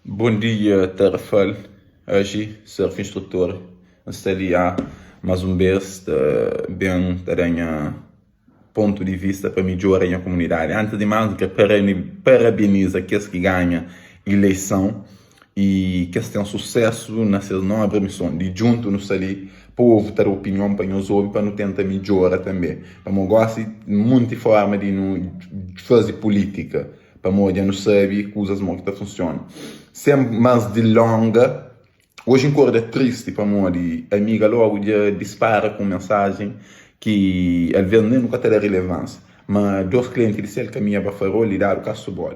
Bom dia Tarrafal, aji surf instrutor N sta li ah mas un bes ta ben ta da nha pontu di vista pa midjora nha komunidadi. Antis di mas N kre parabeniza kes ki ganha ileison i kes ten susesu na ses nobre mison di djuntu nu sta li povu ta da opinion pa nhos obi pa nu tenta midjora tanbe pamo gosi munti forma di nu fazi pulitika. Pamodi dja nu sabe kuzas mo ki ta funsiona. Sen mas dilonga, oji N korda tristi pamodi amiga logu dja dispara ku un mensajen ki alvês nen nu ka ta da rilevansia. Ma dos klienti di sel kaminha ba Farol i dadu kasu boli.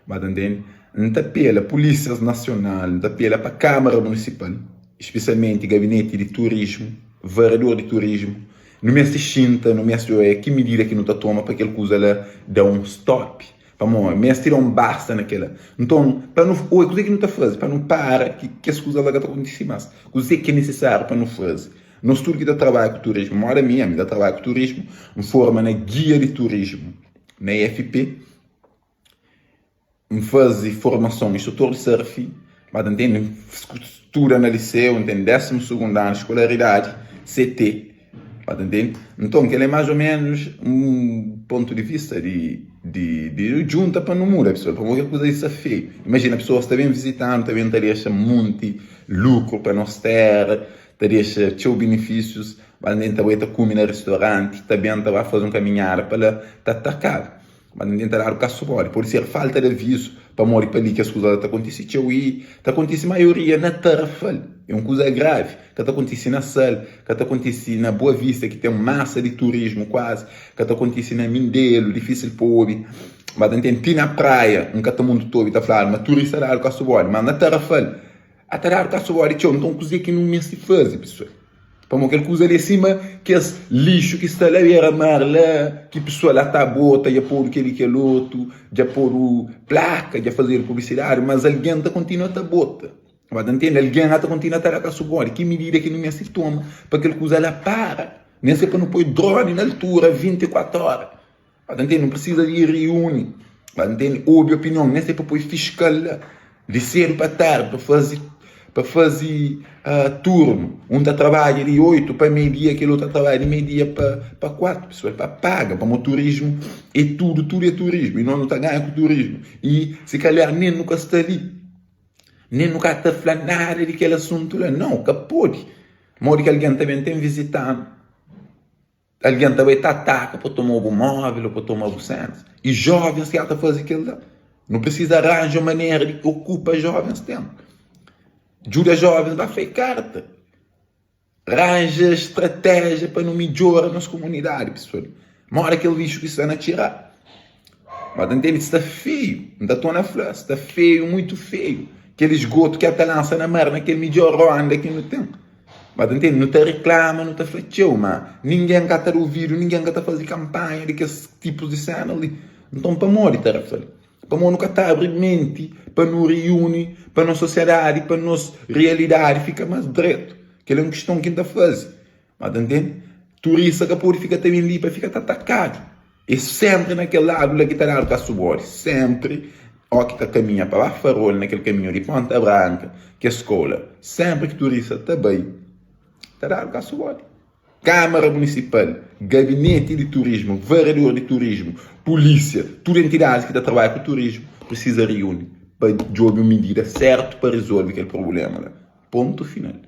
Ba ta ntende? N ta apela pulisias nasional, N ta apela pa Kamara Munisipal, spesialmenti gabineti di turismu, vereador di turismu, Nu meste xinta, nu meste oia ki midida ki nu ta toma pa kel kuza la da un stop. Pamodi meste da un basta na kel-la. Nton, pa nu oia kuzê ki nu ta faze pa nu para ki kes kuza la ka ta kontise más. Kuzê ki é nisisáriu pa nu faze? Nos tudu ki ta trabadja ku turismu, moda mi, ami ta trabadja ku turismu, N forma na gia di turismu na IFP. N faze formason instrutor di surf, ba ta ntende, N studa na liseu, N ten désimu sugundu anu di skolaridadi, CT, ba ta ntende. Nton, kel-la é más ô ménus un pontu di vista di di di djunta pa nu muda pesoas, pamodi kel kuza li sta feiu. Imajina, pesoas ta ben vizita-nu, ta ben ta dexa monti lukru pa nos téra, ta dexa txeu benefísius, ba ta ntende, ta bai ta kume na ristoranti, ta ben ta ba faze un kaminhada pa la, ta atakadu. Ma ningen ta dadu kasu pamodi pode ser falta di avizu pamodi pa li kes kuza la ta kontise txeu i ta kontise maioria na Tarrafal é un kuza gravi ka ta kontise na Sal ka ta kontise na Boa Vista ki ten masa di turismu kuazi ka ta kontise na Mindelu difisil pa obi ma ta ntende ti na praia un ka ta mundu ta obi ta fladu ma turista dadu kasu bodi ma na Tarrafal a ta dadu kasu bodi txeu nton kuze ki nu meste faze pesoal. Pamodi kel kuza li é sima kes lixu ki sta la bera mar la, ki pesoa la ta bota, dja podu kel-li kel otu, dja podu plaka, dja fazedu publisidadi, mas algen ta kontinua ta bota. Ba ta ntende? Algen la ta kontinua ta da kasu bodi. Ki midida ki nu meste toma pa kel kuza la para? Nen se pa nu poi droni na altura 24 óra. Ba ta ntende? Nu precisa di riuni, ba ta ntende? Obi opinion, nen se pa poi fiscal la di cedu pa tardi pa fazi pa fazi uh, turno. Un ta trabadja di 8 pa meio dia, kel outro ta trabadja di meio dia pa pa 4, pessoal pa paga, pamo turismo é tudo, tudo é turismo e nós nu ta ganha ku turismo. E se calhar nem nu ka sta li, nem nu ka ta fla nada di kel assunto la, não, ka pode. Modi ki algen ta ben ten visitanu? Algen ta bai ta ataka pa toma bu móvel ô pa toma bu sénas. I jóvens ki ta faze kel-la. Nu prisiza ranja un manera di okupa jóvens ténpu. Djuda jóvens ba fai karta. Ranja stratéjia pa nu midjora nos komunidadi, pesoal. Mora kel lixu ki sta na txirá. Ba ta ntende? Sta feiu. N ta torna fla, sta feiu, muitu feiu. Kel esgotu ki el ta lansa na mar, na kel midjor onda ki nu ten. Ba ta ntende? Nu ta riklama, nu ta fla txeu, ma ningen ka ta da ovidu, ningen ka ta faze kanpanha di kes tipus di sena li. Nton, pamodi ta fla-l? Pamodi nu ka ta abri menti pa nu riuni, pa nos sosiadadi, pa nos rialidadi fika más dretu. Kel-li é un kiston ki N ta faze. Ba ta ntende? Turista ka pode fika ta ben li pa fika ta atakadu. É sénpri na kel ladu la ki ta dadu kasu bodi. Sénpri óki ta kaminha pa ba Farol, na kel kaminhu di Ponta Branka, kes skola, sénpri ki turista ta bai, ta dadu kasu bodi. Kámara Munisipal, Gabineti di Turismu, Vereador di Turismu, Pulísia, tudu entidadis ki ta trabadja ku turismu prisiza riuni pa djobe un midida sértu pa rizolve kel prubléma la. Pontu final.